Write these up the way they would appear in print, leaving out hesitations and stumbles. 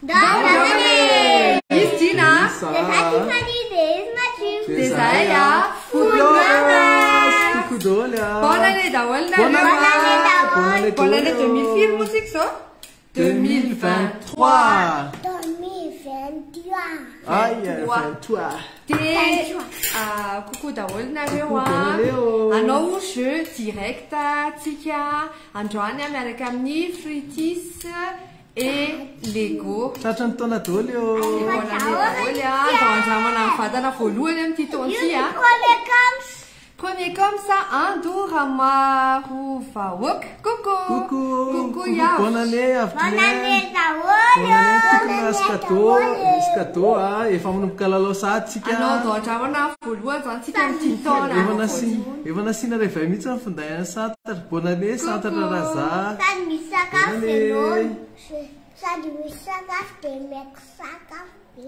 Ndao e! Izy Dina a! Izy Sarah a! Dia za Tiffany, dia izy Mathieu. Dia zahay a! Footballers! Coucou daholo a! Bonne année daholo Bonne nareo année! a! Bonne année Bonne année daholo. 2000 firy moa tsika izao? 2023! 2023. Ay, 23. Dia ah, coucou daholo nareo Coucou, a! bonne année ô! Hanao jeu direct tsika androany a, miaraka amin'ny Fruitis et Lego. Tratra ny taona daholo eo. Bonne année daholo a! Andao andramana ny vatana voalohany amin'ity taona ity a! Premier comme Premier comme ça, Ando Ramaro Vahoaka. Coucou. Coucou. Coucou Yavy. Bonne année Bonne Avotrinay. année Bonne daholo. année tokony nahazo cadeau, misy cadeau a, efa manomboka lalao sahady tsika. Anao andao andramana voalohany zany tsika amin'ity taona. Efa nasiana efa nasiana réveil mihitsy ny finday an'i Santatra. Bonne année Santatra Raza. Sady misy sakafo Bonne année. veloma. Sady misy sakafo dia meko sakafo be.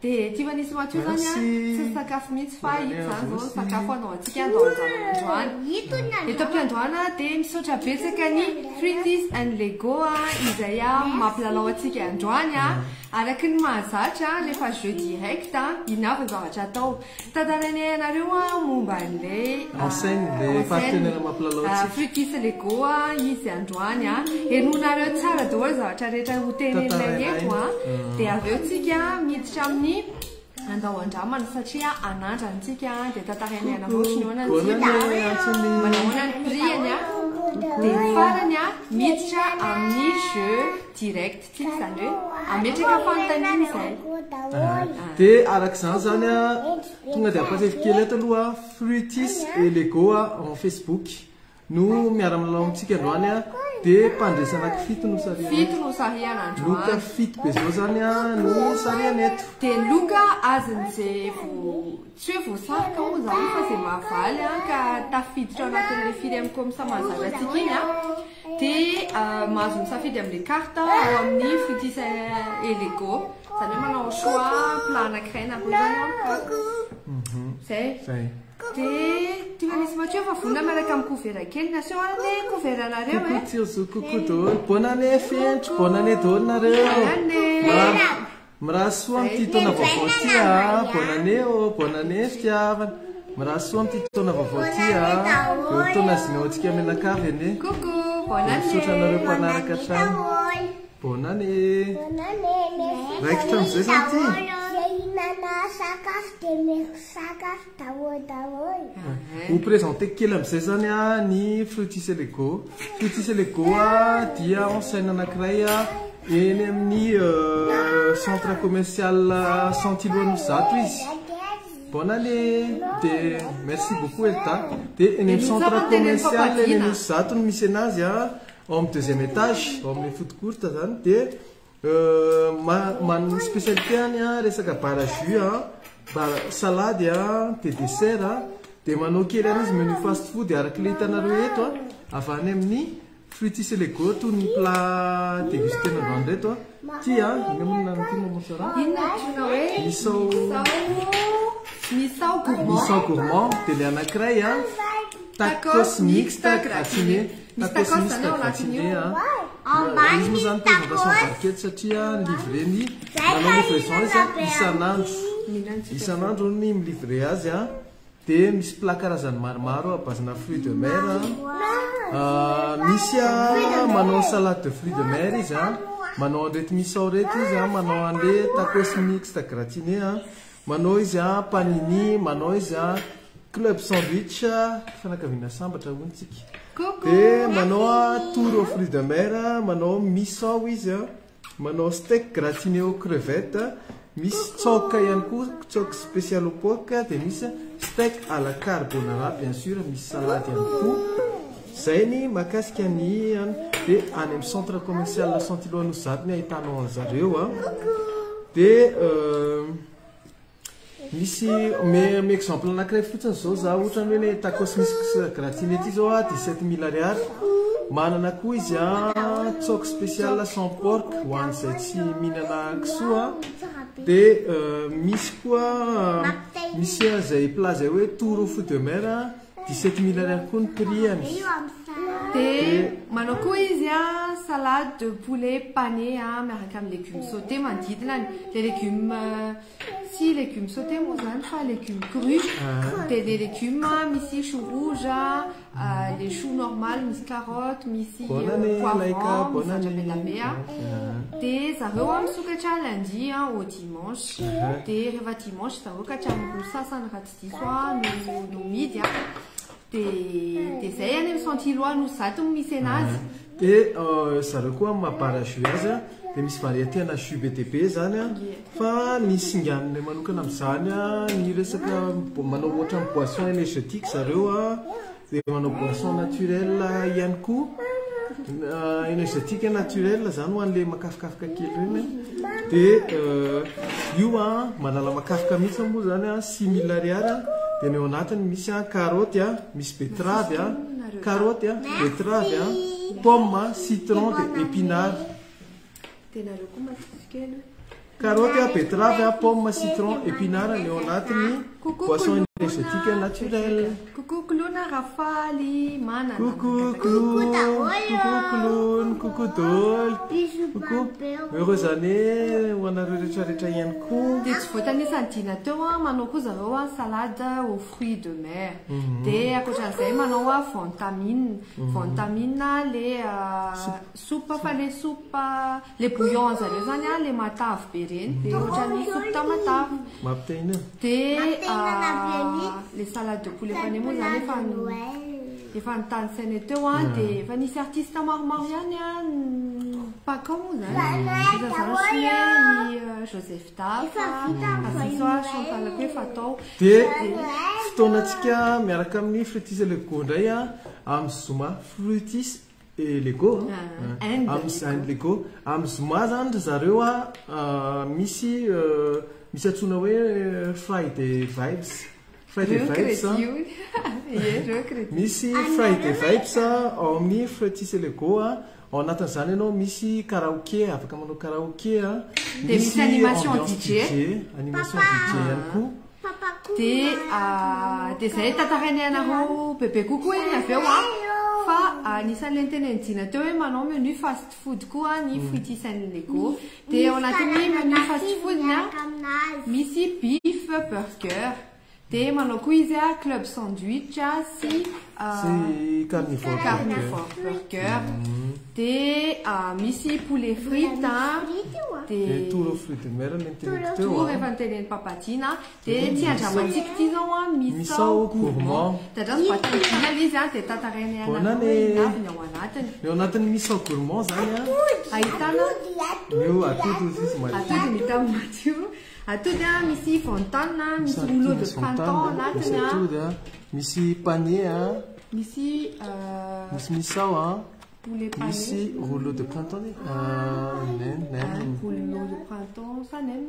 Dia Tiffany sy Mathieu zany a, Merci. tsy sakafo mihitsy fa Bonne ito année zany à zao vous sakafo anao antsika andao andramana androany. Ito ny Eto am-piandohana dia misaotra betsaka ny Fruitis and Lego a, izay a mampilalao antsika androany a. Araky ny mahazatra rehefa jeu direct a, inona avy ny zavatra atao. Tantarainay anareo a momba an'ilay ah, Enseigne, le enseigne, partenaire mampilalao ah, antsika. Fruitis Lego a, izy androany a. Henoinareo tsara daholo zavatra rehetra ho teneninay Tantarainay. eto a. Dia avy eo tsika miditra amin'ny andao andramana satria anandrantsika dia tantarainay anareo ohatry ny ahoana ny Bonne tsika. année Anthony. Manahoana ny prix-ny a. Dia ny farany a miditra amin'ny jeu direct tsika izany hoe ametraka fanontaniana izay. Dia araka izany zany a, tonga dia ampahatsiahiviko kely eto aloha Fruitis et Lego a en Facebook no miara-milalao amintsika androany a, dia mpandresy anankifito no sarihana Fito eto. no sarihana Loka androany. fito be zao zany a no sarihana eto. Dia ny loka azon'izay vo tsy hoe voasarika moa izany fa izay mahavaly a ka tafiditra ao anatin'ilay firy amin'ny komsa mahazatra antsika iny a. Dia ah, mahazo misafidy amin'ilay carte ao amin'ny Fruitis et Lego. Izany hoe manao choix plat anankiray na roa zany ao amin'ny carte. Zay. Zay. Dia Tiffany sy Mathieu efa vonona miaraka amin'ny couvert kely naseo any couvert anareo Coucou e. Tirzo, coucou daholo. Bonne année Fenitra, bonne année daholo nareo. Bonne année. Mirary mirary soa amin'ity taona vaovao ity a. Bonne année ô, bonne année fitiavana. Mirary soa amin'ity taona vaovao ity a. Eo taona azinao antsika mianakavy anie. Coucou, bonne Dia misaotra année. anareo mpanaraka hatrany. Daholo. Bonne année. Bonne année, merci. Raikitra amin'izay zany ity. Zay hihinana sakafo dia meko sakafo daholo daholo. Ho présenter kely amin'izay zany a ny Fruitis et Lego. Fruitis et Lego a dia enseigne anankiray a eny amin'ny euh, centre commercial Santilo Anosizato izy. Bonne année. Dia merci beaucoup Elda. Dia eny amin'ny Dia centre mitsapa ny tenen'ny commercial eny fampadiana. Anosizato no misy anazy a, ao amin'ny deuxième étage, ao amin'ny food court zany. Dia euh, ma- man spécialité any a resaka bar à jus a, bar salade a, dia dessert a. Dia manao kely any izy menu fast food araka ilay hitanareo eto a, avy any amin'ny Fruitis et Lego toy ny plat dégusté nandroany reto a. Ty a, inona moa ny anaran'ity maman Sarah? Inona antsoina hoe Misao misao gourmand. Misao gourmand dia ilay anankiray a tacos mixte gratiné. Misy Tacos tacos mixte zany ao gratiné anatin'io. a. Izy moa zany présentation barquette satria livré ny manao livraison izy a isan'andro. Mihinana Isan'andro ny milivre azy a. Dia misy plat karazany maromaro à base na fruits de mer a. Ah, misy a manao salade de fruits de mer izy a, manao an'ireto misao reto izy a, manao an'le tacos mixte gratiné a, manao izy a panini, manao izy a club sandwich a, fianakaviana sambatra hono tsika. Coucou. Dia manao a tour aux fruits de mer a, manao misao izy a, manao steak gratiné aux crevettes a, misy tsoka ihany koa, tsoka spécial au porc a, dia misy steak à la carbonara bien sûr, misy salade ihany koa. Zay ny mahakasika ny any dia any amin'ny centre commercial Santilo Anosizato ny ahitanao an'zareo a. Dia euh, misy me me exemple anankiray fotsiny zao za ohatra ny hoe le tacos mixte gratiné ty zao a 17 000 ariary. Manana koa izy a tsoka spécial sans porc ho an'izay tsy mihinana kisoa a. Dia euh, misy koa misy an'izay plat zay hoe tour au fruits de mer a 17 000 ariary koa ny prix-any. Io amin'ny salade. Dia manao koa izy a salade de poulet pané a miaraka amin'ny légumes sautés manodidina ny le légumes tsy légumes sautés moa zany fa légumes crus. Dia le légumes misy chou rouge, le chou normal, misy carotte, misy Bonne année, Laika, poivron, bonne misy année. zavatra be dia be a. Dia zareo a misokatra lundi a au dimanche. Dia rehefa dimanche zareo ka hatramin'ny roa sasany raha tsy diso a no midy a. Dia zay any amin'ny Santilo no zato no misy anazy. Dia zareo koa amin'ny maha-bar à jus azy a, dia misy variété ana jus be dia be zany a, fa ny singan'ilay manokana amin'izany a, ny resaka manao ohatra ny boisson énergétique zareo a, dia manao boisson naturelle ihany koa. Énergétique naturelle zany ho an'ilay makafikafoka kely ireny. Dia io a manala makafoka mihitsy moa zany a, 6000 ariary a. Dia ny ao anatiny misy a carotte a, misy betterave a, carotte a, betterave a, pomme a, citron dia épinard. Dia nareo koa matsiro kely. Carotte a, betterave a, pomme, citron, épinard ny ao anatiny Coucou, boisson Clou. énergétique naturelle. Coucou Clouna Rafaly manana. Coucou Clou, daholo. coucou Clown, coucou Dol. Bisous Coucou. babeo. Heureuse année ho anareo rehetrarehetra ihany koa. Dia tsy voatanisa ny dina teo a, manao koa zareo a salade aux fruits de mer. Dia ankoatran'izay manao a ventamine. Ventamine le soupe fa le soupe le bouillon zareo zany a, le matavy be reny. Dia ohatran'ny soupe tamatavy. Mampitehina. Dia Mampitehina be mihitsy. le salade de poulet pané moa zany efa Noël. efa nitanisaina teo a, dia efa nisy artiste maromaro ihany a mpakao moa zany. Noël Iza zany daholo. sy hoe i Joseph Dafa, Efa vita ny Azizo a, Noël. Chantal koa efa tao. Dia fotoanantsika miaraka amin'ny Fruitis et Lego indray a, amin'ny zoma. Fruitis et Lego, a. Ah, and Amin'ny Lego. and Lego. Amin'ny zoma zany ry zareo a, misy antsoina hoe Friday Vibes. Friday Ireo Vibes, a. crédit io. Ie, ireo crédit. Misy Friday Vibes a, ao amin'ny Fruitis et Lego a. Ao anatin'izany ianao misy karaoke, afaka manao karaoke a. Dia misy animation ambiance DJ. DJ, animation DJ ihany koa. Papa koa. Dia dia zay tantarainay anareo bebe kokoa iny avy eo a. Fa anisan'ilay nitenen'i Dina teo hoe manao menu fast food koa ny Fruitis and Lego. Dia ao anatin'ny menu fast food ny a, misy beef burger. Dia manao koa izy a club sandwich a, sy Sy carnivore burger. carnivore burger. Dia misy poulet frite a. Dia Dia tour aux fruits de mer le niteneniko teo tour a. efa nitenen'i Papa Dina. Dia ty andramantsika ty zao a, misao Misao gourmand. gourmand. Dia andraso batan'i Dina ilay izy a, dia tantarainay Bonne anareo hoe année. inona avy ny ao anatiny. Ny ao anatin'ny misao gourmand zany a. Ahitana Io atody izy izy madio. atody ny hita amin'ny madio. Atody a, misy fontaine a, misy rouleau de Misy printemps fontaine, misy anatiny a. atody a, misy panier a, Misy misy misao a, poulet pané. misy rouleau de printemps ne? Nem, nem. Rouleau de printemps, ça nem.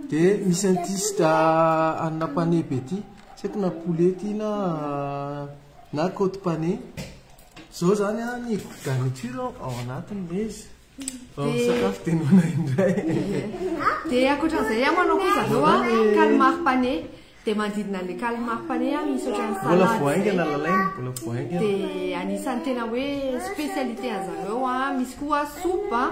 Dia misy an'ity anina pané be ty. Tsy haiko na poulet ty na côte pané. Zao zany a ny garniture ao anatiny le izy. Ao Dia- sakafo dia noana indray. Dia ankoatran'izay a, manao koa zareo a calmar pané. Dia manodidina an'ilay calmar pané a, misy ohatran'ny Mbola salade voahaingana zay. lalaina, mbola voahaingana. Dia anisan'ny tena hoe spécialité an'zareo a, misy koa soupe a.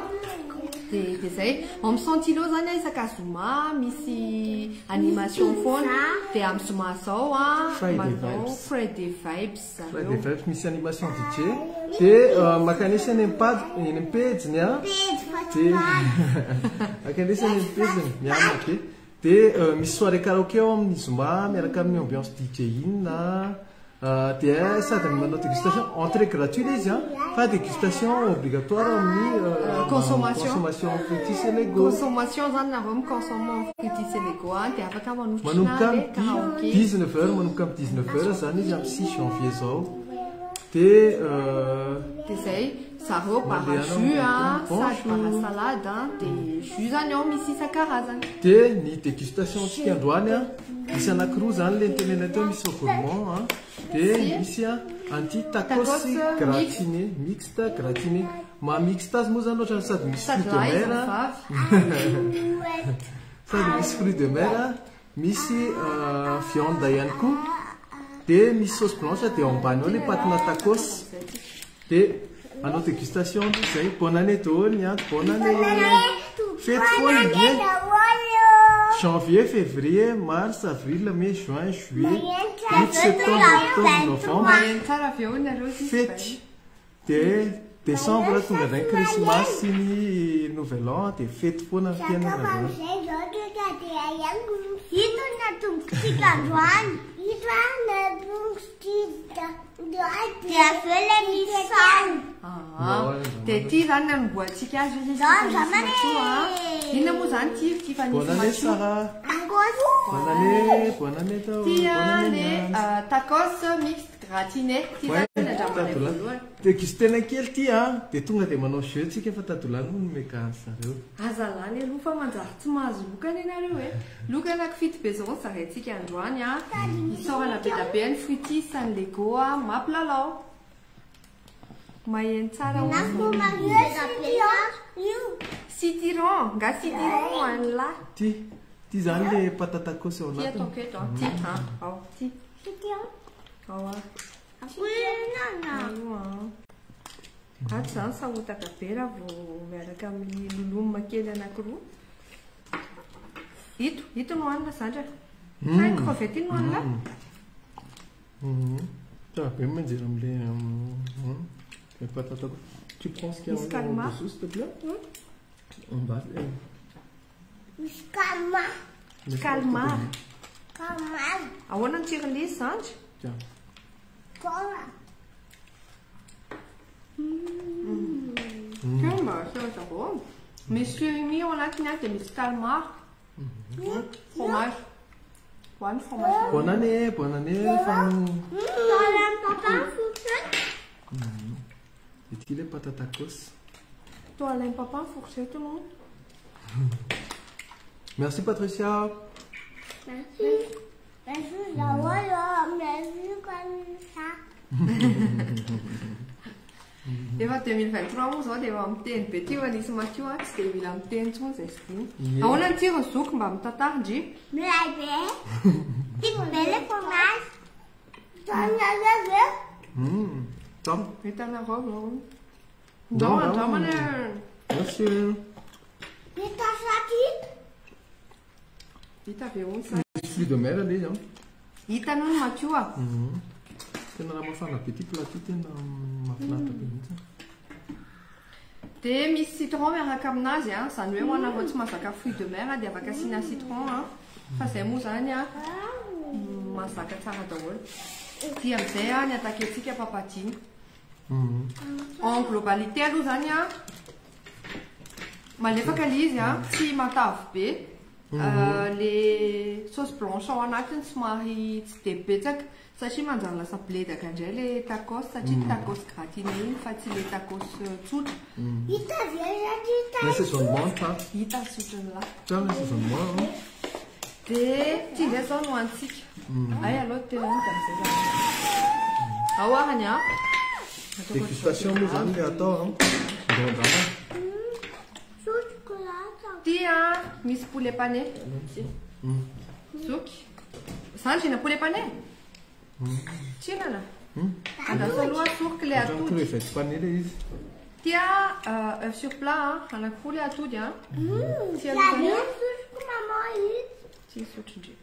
Dia zay. Ao amin'ny Santilo zany a, isaka zoma misy animation foana. Dia amin'ny zoma zao a, Friday manao Vibes. Friday Vibes zareo. Friday Vibes misy animation DJ. Dia makanesa any amin'ny page, any amin'ny pejiny a. Dia makanesa any amin'ny pejiny, miamina be. Dia misy soirée karaoke ao amin'ny zoma miaraka amin'ny ambiance DJ inn a. Dia sady manao dégustation, entrée gratuite izy a, fa dégustation obligatoire amin'ny Consommation. consommation Fruitis et Lego. Consommation zany nareo mi-consomme Fruitis et Lego a, dia afaka manotrona Manomboka le amin'ny karaoke. 19 heures, manomboka amin'ny 19 heures zany izy amin'ny 6 janvier zao. Dia Dia zay, zareo bara Mandeha jus a, anao, sady bara bonjour. salade a, dia jus zany ao misy isan-karazany. Dia ny dégustation antsika androany a, misy anankiroa zany le nitenena teo, misy au gourmand a, dia misy a anti tacos Tacos gratiné, mixte gratiné. Ma mixte azy moa zany ohatrany sady misy Sady fruits de lahy mer sady a. vavy. Sady misy fruits de mer a, misy viande ihany koa. Dia misy sauce blanche dia ao ambany ao ilay patina tacos. Dia hanao dégustation aloha izay. Bonne année daholo ny ato. Bonne année. Fety foana indray. Janvier, février, mars, avril, mai, juin, juillet, août, septembre, octobre, novembre. Maheno tsara avy eo nareo izy. Fety. Dia décembre tonga indray ny Christmas sy ny nouvel an dia fety foana ny fiainana Sakafo zany. amin'izay izao tonga dia Ito no natombotsika androany. Ito natombotsika androany. Dia avy eo ilay misy sary. Ah, dia ity zany nanombohantsika azy izy Zao Tiffany sy andramana Mathieu a. e. Inona moa zany ity Tiffany Bonne sy année Mathieu? Sarah. Tacos. Bonne année, bonne année daholo. Ity Bonne a année le Nianzy. tacos mixte gratiné. Ity Ouais, zany nandramanay tadolana. voalohany. Dégustena kely ity a, dia tonga dia manao jeu tsika fa tadolana no mega an zareo. Aza lany aloha fa manjary tsy mahazo loka anie nareo e. Loka anankifito be izao no zaraintsika androany a. Isaorana be dia be ny Fruitis sy ny Lego a, mampilalao. Maheno tsara hozy. Citron, nga citron an'lah. Ty, ty zany le patatacos ao Ty anatiny. ataoko eto a, ty a, ao, ty. Ao a. Io a. Ato zany sahotaka be raha vao miaraka amin'ny lolomina kely anankiroa. Ito, ito no hanina zandry a. Sa ny crevette iny no hanina? Mhm. Tsara be mianjera amin'ilay, le patatacos. Tu prends ce qu'il y a Misy en calmar. dessous, s'il te plaît? En bas, eh. Misy calmar. Misy Calmar. Calmar. Ahoana ny tsiron'ilay izy zandry? Tiens. Cola. Tena mba tsara daholo. Misy surimi ao anatiny a, dia misy calmar. Fromage. Hoany fromage. Bonne année, bonne année, fa Papa fourchette. Ity ilay patatacos. Toa alain'ny papa ny fourchette moa. Merci Patricia. Merci. Merci daholo. Merci comme ça. Efa 2023 moa izao dia efa miteny be ty fa nisy Mathieu a, tsy dia mila miteny intsony izay sy dimy. Ie. Ahoana ny tsirony zoky mba mitantara ndry? Milay be. Tiako be ilay fromage. Tena be. Tsara. Hitanareo zao. Ndao, Ndao andramana. Merci. Hita saky hita. Hita be hono sa. Misy fruit de mer ilay izy an. Hita noho ny Mathieu a. Tena raha mafana be ity plat ity tena mahafinaritra be mihitsy. Dia misy citron miaraka aminazy a, izany hoe ho anareo tsy mahazaka fruit de mer dia afaka asiana citron a. Fa izay moa izany a, mahazaka tsara daholo. Dia amin'izay a ny attaquer-tsika papadina. En globalité aloha izany a, malefaka ilay izy a, tsy matavy be. Le sauce blanche ao anatiny somary tsy dia betsaka satria manjary lasa bledaka indray le tacos satria tacos gratiné iny fa tsy le tacos tsotra. Hita ve satria hita Ny assaisonnement tsara. Hita sotriny lahy. Tsara ny assaisonnement, hein. Dia ity indray izao no hohanintsika. Ay aloha tena hita amin'izay zany. Ao arany a. Ataoko Dégustation moa zany le atao, hein. Ndao andrama. Ty a, misy poulet pané. Zoky. Zany zina poulet pané? Tsinana. Andraso aloha soroky le Ohatran'ny atody. crevette pané le izy. Ty a, œuf sur plat, hein. Anankiroa le atody, hein. Ty aloha zany a. Ty sotro indray.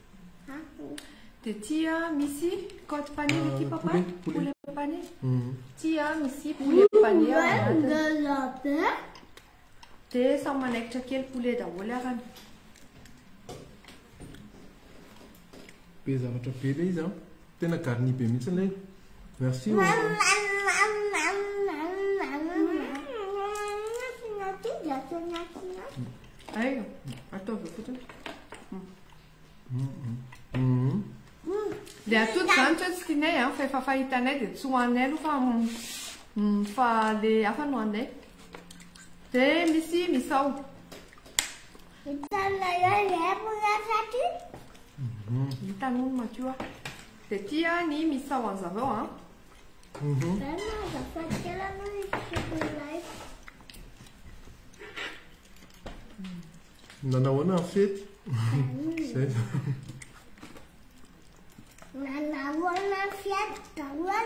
Dia ty a, misy côte pané le ty papa? Poulet, poulet. Poulet pané. Ty a, misy poulet pané ao anatiny. Dia samy manaikitra kely poulet daholo arany. Be zavatra be le izy, hein. Tena garni be mihitsy ilay. Merci. Ay, ataovy fotsiny. Dia atody zany tsy hoe tsy tianay, hein, fa efa fahitanay dia tsy hohaninay aloha fa fa le hafa no hohaninay. Dia misy misao. Hita nono Mathieu a. Dia ty a ny misao an'zareo, hein. Nanahoana ny fety? Zay. Nanahoana ny fety daholo.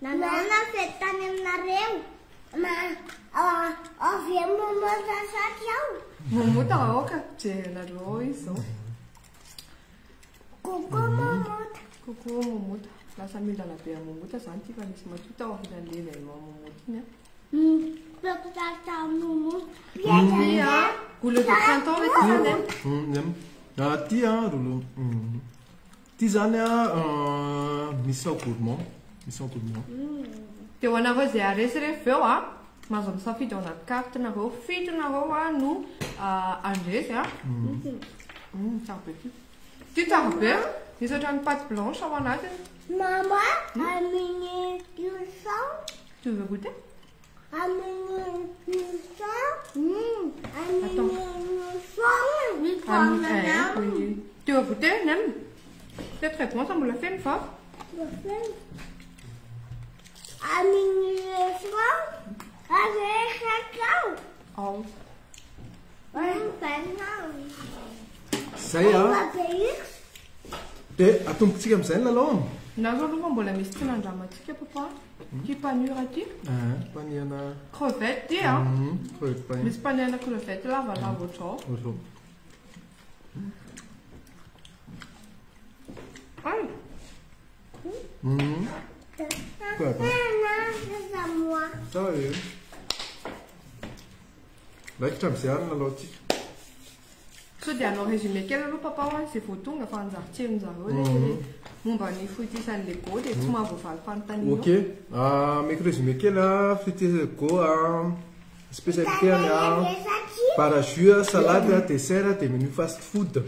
Nanao fety tany aminareo. Ma avy eo momota saty ao. Momota aoka jerenareo ao izy zao. Coucou momota. Coucou momota. Lasa mihinana be amin'ny momota zany ty fa nisy matoa tao aorian'le événement momota iny a. Mpampiasa momota. Ty a, rouleau de printemps ve ty zany e? Nem. Ah, ty a, rouleau. Ty zany a, misao gourmand. Misao gourmand. Dia ho anareo izay haresy rehefa avy eo a, mahazo misafidy ao anaty carte nareo. Fito nareo a no handresy a. Tsara be ty. Ty tsara be. Misy ohatran'ny pâte blanche ao anatiny. Maman, amin'ny misao. Tu veux goûter? Amin'ny misao. Amin'ny misao. Amin'ny, oui. Tu veux goûter, Nem? C'est très bon, ça mbola feno va? Amin'ny misao. Avec cacao. Ao. Zay a. Dia atombotsika amin'izay ny lalao. Na zao aloha mbola misy tsy nandramantsika papa. Ty panure ty. Ah, panihana Crevette ty a. Crevette panihana. Misy panihana crevette lavalava ohatrao. Ohatrao. Ay. Tsara e. Raikitra amin'izay ary ny lalaontsika. Sao dia hanao résumé kely aloha papa ho an'izay vao tonga fa anjary tsy hain'zareo le momba ny fruitis an'ny Lego dia tsy mahavoavaly fanontaniana. Ok, meko résumé kely a, fruitis Lego a, spécialité any a, bar à jus a, salade a, dessert a, dia menu fast food.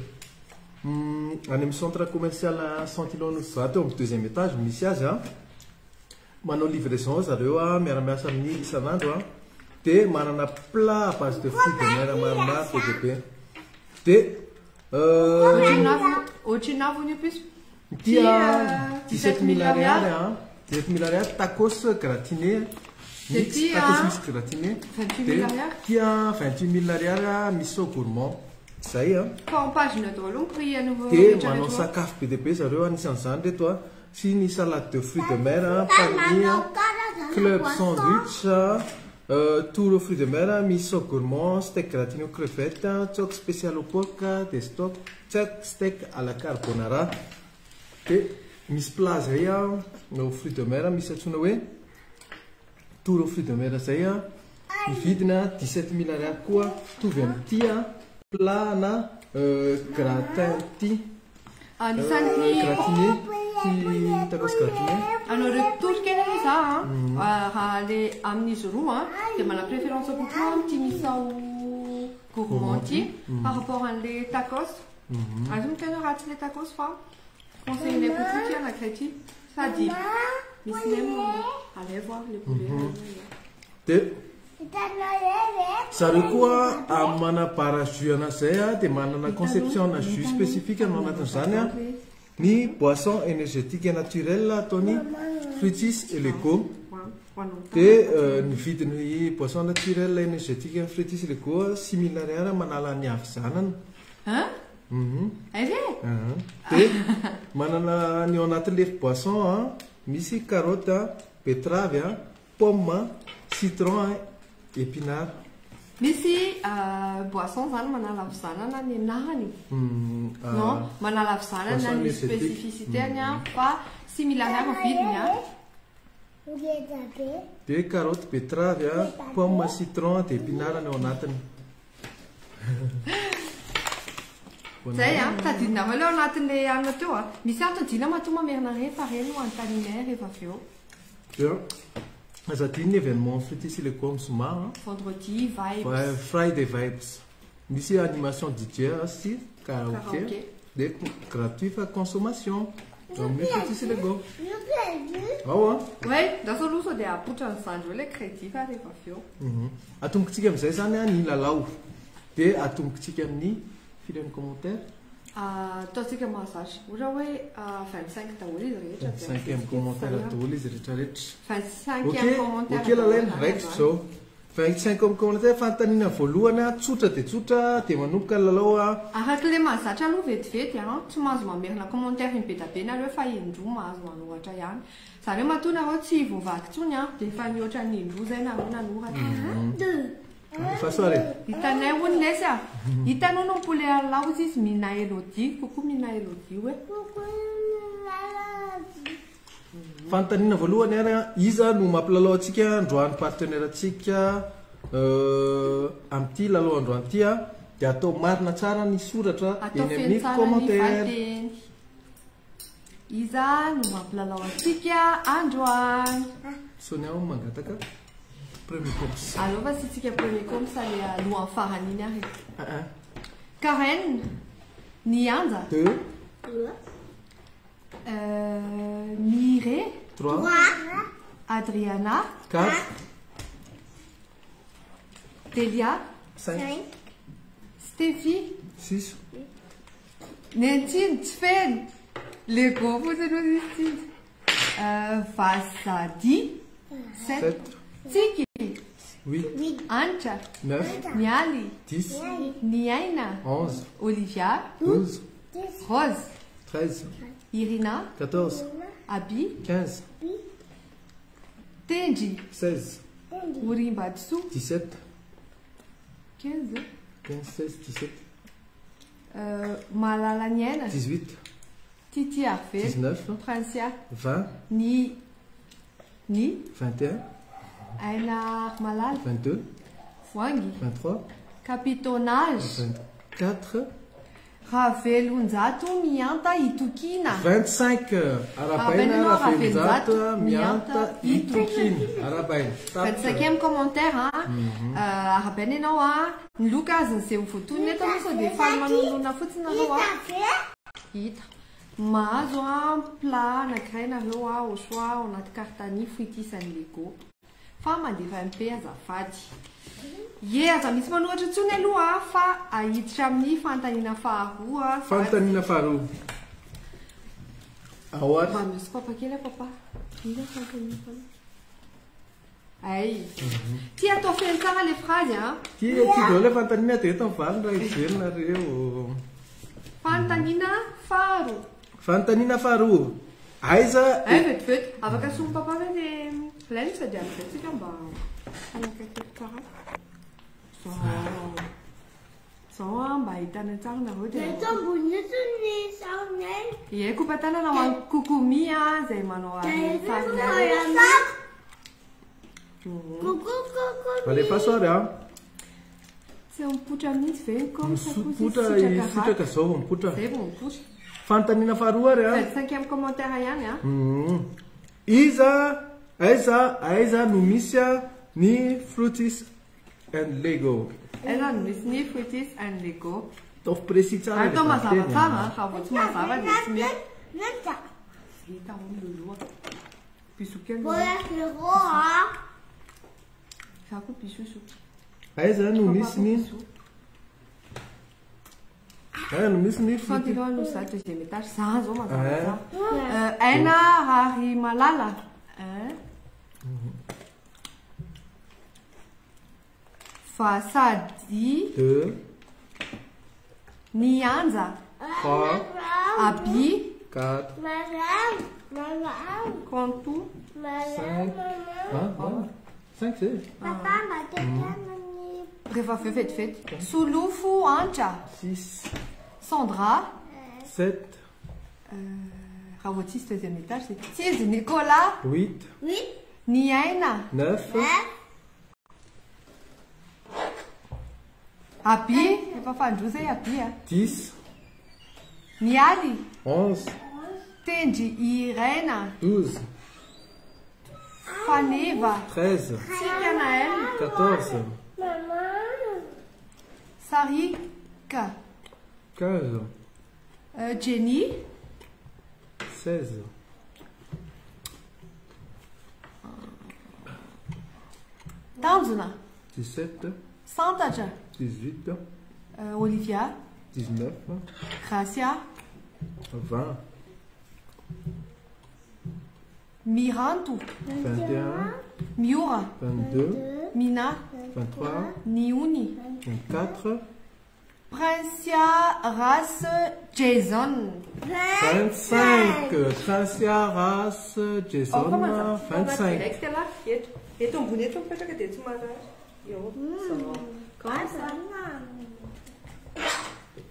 Any amin'ny centre commercial Sentinelle Nosy-Zato eo amin'ny deuxième étage misy azy a. Manao livraison zareo a, miara-miasa amin'ny isan'andro a. Dia manana plat à base de fruits de mer maromaro be dia be. Dia, Ohatrinona ny piso? Ty a, 17 000 ariary a. 17 000 ariary tacos gratiné. Dia Mix, ty a, tacos mix gratiné. 28 000 Dia ariary. ty a, 28 000 ariary a, miso gourmand. Zay a. Fa en page na daholo ny prix an'ireo Dia rehetra manao rehetra. sakafo be dia be zareo anisan'izany reto a. Sy ny salade de fruits de mer a, panini a, club sandwich a, tour aux fruits de mer a, miso gourmand, steak gratiné aux crevettes, tsoak spécial au porc, dia stock, tsoak steak à la carbonara. Dia misy plat zay a, aux fruits de mer, misy antsoina hoe tour aux fruits de mer zay a, ny vidina 17 000 ariary koa, mitovy amin'ity a, plat na gratin ty. Anisan'ny Gratiné, ty tacos gratiné. Anao retour kely aloha za a. Raha le amin'izy roa a, dia mana préférence kokoa amin'ity misao gourmand ty par rapport an'le tacos. Azo miteny ratsy le tacos fa conseiller kokoa ty anankiray ty. Sady misy nem alevo a le poulet. Dia zareo koa amin'ny mana bar à jus anazay a, dia manana conception na jus spécifique no anatin'izany a. Ny boisson énergétique naturelle ataony Fruitis et Lego. Dia ny vidin'ny boisson naturelle énergétique Fruitis et Lego 6 000 ariary manala ny havizanana. Hein? Ay ve? Dia manana ny ao anatin'le boisson a, misy carotte a, betterave a, pomme a, citron a, épinard. Misy boisson zany manala havizanana ny anarany. Non, manala havizanana Boisson ny énergétique. spécificité any a, fa 6 000 ariary ny vidiny a. Dia carotte, betterave a, pomme, citron, dia épinard ny ao anatiny. Zay a, tadidinareo le ao anatin'le alina teo a. Misy antony dina matoa mamerina reny fa reny no anontanianay rehefa avy eo. Dia aza adino ny événement Fruitis et Lego amin'ny zoma a. Vendredi vibes. Ouais, Friday vibes. Misy animation DJ a sy karaoke. Karaoke. Dia gratuit fa consommation. Amin'ny Fruitis et Lego. Ao a. Ouais, lasa aloha sao dia apoitra ny zandry eo le crédit fa rehefa avy eo. Atombokontsika amin'izay zany a ny lalao. Dia atombokontsika amin'ny firy amin'ny commentaire? Ataontsika mahazatra. Ohatra hoe 25 daholo izy rehetra. 25 amin'ny commentaire daholo izy rehetrarehetra. 25 Ok, amin'ny commentaire. ok lalaina, raikitra zao. 25 amin'ny commentaire, fanontaniana voalohany a, tsotra dia tsotra, dia manomboka ny lalao a. Araka ilay mahazatra aloha vetivety a, tsy mahazo mamerina commentaire iny be da be nareo fa indroa mahazo manoratra ihany. Izany hoe matoa nareo tsy voavaky intsony a, dia efa nihoatra ny indroa izay nareo nanoratra. Efa soa re. Hitanay hono lesy a. Hitany hono ny poulet Allah hozy izy Mina Elodie. Coucou Mina Elodie hoe. Coucou Mina Elodie. Fanontaniana voalohany ary an, iza no mampilalao antsika androany partenaire antsika amin'ity lalao androany ity an, dia atao marina tsara ny soratra Atao eny feno amin'ny tsara ny commentaire. valinteny. Iza no mampilalao antsika androany? Sonia hono mangataka premier coms. Aleo fa asiantsika premier coms le alohan'ny farany iny ary. Un, un. Karen, Nianja. Deux. Deux. Mireille. Trois. Adriana. Quatre. Delia. Cinq. Steffi. Six. Nentsiny tsy feno. Lego fotsiny hozy izy tsiny. Vazadi. Sept. Tsiky. Huit. Anitra. Neuf. Mialy. Dix. Niaina. 11. Olivia. 12. Rose. 13. Irina. 14. Abi. 15. Tendry. 16. Orimbatosoa. 17. 15. 15, 16, 17. Malala Niaina. 18. Titi Arvelo. 19. Princia. 20. Ny. Ny. 21. Aina Malala. 22. Voangy. 23. Capitonage. 24. Ravelonjato Mianta Itokina. 25. Arahabaina Ravelonjato Mianta Itokina. Arahabaina. 25e commentaire a. Arahabaina ianao a. Ny loka azony izay ho voatonona eto aloha sao dia faly manonona fotsiny nareo a. Hita. Mahazo a plat anankiray nareo a au choix ao anaty carte fruitis an'ny Lego. Fa mandefa MP azafady. Ye, aza misy manoratra intsony aloha fa hiditra amin'ny fanontaniana faharoa. Fanontaniana faharoa. Ao ary. Mba misy papa kely aho papa. Inona fanontaniana faharoa? Ay. Ty atao feno tsara le phrase a. Ty ty daholo le fanontaniana dia eto ny valiny raha hijery nareo. Fanontaniana faharoa. Fanontaniana faharoa. Aiza Ay, vetivety. Afaka ason'ny papa ve le lens dia amizay tsika mba hanakaiky tsara. Zao. Zao a mba ahitana tsara nareo dia. Eto ambony eto ny sarinay. Ie, kopa-tanana ho an'i Kokomi a izay manao Dia eto sarinay. ny sary. Coucou Kokomi. Alefaso ary a. Tsy mipoitra mihitsy ve ny com sa kosa izy Mipoitra sitraka sitraka zao vao mipoitra. Zay vao mipoitra. Fanontaniana faharoa ary a. 25e commentaire ihany a. Iza, aiza, aiza no misy ny Fruitis and Lego? Aiza no misy ny Fruitis and Lego? Ataovy précis tsara Atao ilay mazava valinteny, tsara, a. raha vao tsy mazava dia tsy mety. Nanta. Hita hono loloha. Bisous kely. Mbola zéro a. Za koa bisous. Aiza no misy ny Aiza no misy ny Quand Fruitis? il va nous ça deuxième étage, za zao mazava Eh. tsara. Aina Rary Malala. Hein? Fasadi. 2. Nianja. 3. Abi. 4. Madame, maman, Kanto. madame, 5. maman. Ah, 5 c'est. Papa, mba tekana ny Rehefa avy eo vetivety. Solofo Antra. 6. Sandra. 7. Raha vao tsisy deuxième étage, c'est Tsizy Nicolas. 8. 8. Niaina. 9. 9. Abi. Efa fandroa zay Abi a. 10. Mialy. 11. Tendry Irena. 12. Faneva. 13. Tsika Naël. 14. Maman. Sarika. 15. Jenny. 16. Tanjona. 17. Santatra. 18. Olivia. 19. Gracia. 20. Miranto. 21. Miora. 22. Mina. 23, Niony. 24, Princia Ras Jason. 25. Princia Ras Jason, 25. Direct lah, eto. Eto ambony eto mipetraka dia tsy marary. Eo. Zao. Comme ça.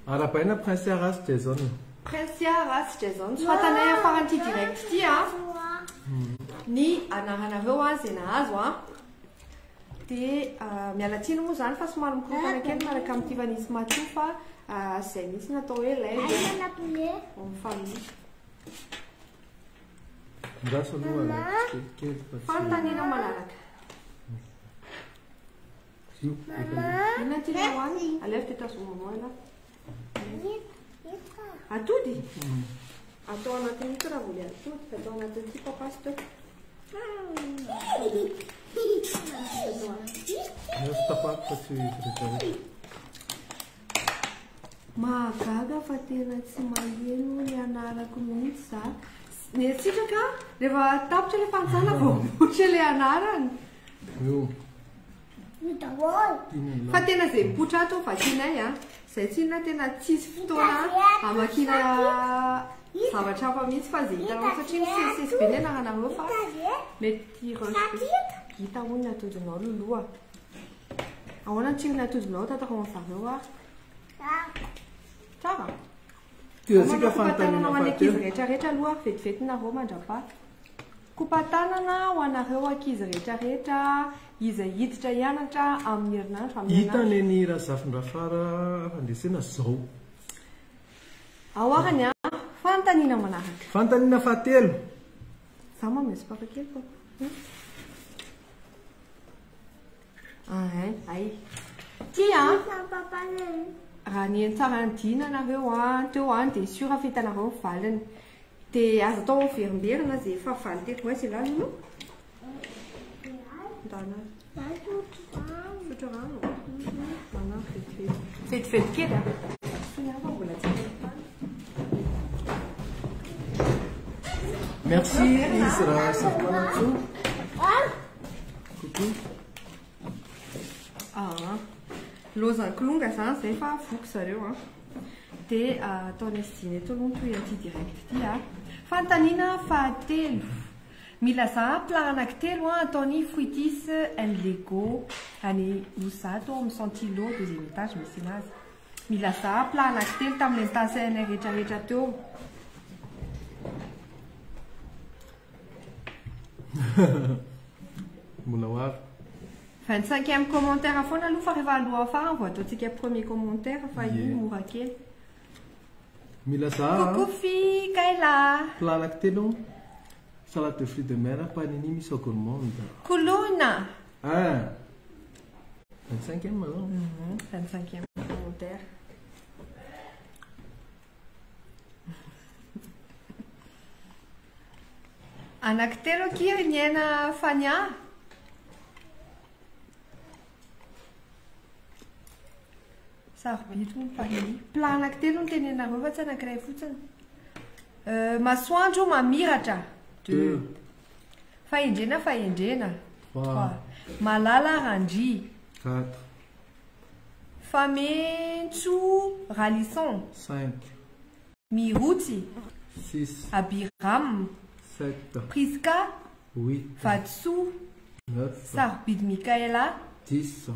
Arahabaina Princia Ras Jason. Princia Ras Jason. Soratanay afaran'ity direct ity a. Ny anaranareo a izay nahazo a. Dia miala tsiny moa izany fa somary mikorontana kely miaraka amin'ity Vanisy Mathieu fa izay mihitsy no atao hoe live en famille. Andraso aloha Alex kelikely fa tsy Fanontaniana manaraka. Io, efa io. Inona ty ilay hohanina? Alaivo dia tazomy maman ialahy. Atody? Atao anatin'ity raha vao ilay atody. Atao anatin'ity papa sy teo. Azo tapahako fa tsy rehetra. Mahagaga fa tena tsy maheno ny anarako mihitsy za. Ny sitraka rehefa tapitra ilay fantsana vao mipoitra ilay anarany. Io. Io daholo. Fa tena izay mipoitra ato vakinay a. Izay tsinona tena tsisy fotoana hamakiana zavatra hafa mihitsy fa izay hitanao satria misesisesy be ny anaranareo fa mety rush be. Hita hono ny atodinao loloha. Ahoana ny tsirony atodinao tantarao amin'ny zareo ary? Tsara. Tohizantsika Manao fanontaniana kopa-tanana ho an'ny ankizy fahatelo. rehetrarehetra aloha vetivety nareo mandrapaha. Kopa-tanana ho anareo ankizy rehetrarehetra izay hiditra hianatra amin'ny herinandro amin'ny Hita herinandro. neny Razafindrafara fandresena zao. Ao arany a, fanontaniana manaraka. Fanontaniana fahatelo. Za manome sopapa kely papa. Ah, ay. Ty a, raha nihaino tsara ny dina nareo a, teo a, dia sûr fa hitanareo ny valiny. Dia azo atao miverimberina izay efa valy teto ho aiza ialahy Lolo? Ndana. Sotro rano. Manampy vetivety. Vetivety kely a. Soa ihany fa mbola tsy akaiky tany. Merci izy raha Safimanantsoa. Coucou. Ah, lozan'ny kilonga zany zay fa voky zareo a. Dia ataonay sy dina eto aloha ny toy an'ity direct ity a. Fanontaniana fahatelo. Milazà plat anankitelo a ataon'ny Fruitis and Lego any Ozato amin'ny Santilo deuxième étage misy anazy. Milazà plat anankitelo tamin'ny nitasainay rehetrarehetra teo. Mbola ho avy. 25e commentaire foana aloha fa rehefa aloha farany vao ataontsika premier commentaire fa io Ie. mora kely. Milazà Coucou fille Kayla. plat anankitelo. Salade de fruits de mer, panini miso gourmande. Koloina. Ah. 25e alors. 25e commentaire. Anankitelo akia ry Niaina Fania. Sarobidy moa ny panini. Plat anankitelo no tenenareo fa tsy anankiray fotsiny. Masoandro mamiratra. 2. Fahendrena, fahendrena. 3. 3. Malala Randri. 4. Famentso Ralison. 5. Mirotsy. 6. Abiram. 7. Priska. 8. Vatsoa. 9. Sarobidy Mikaela. 10.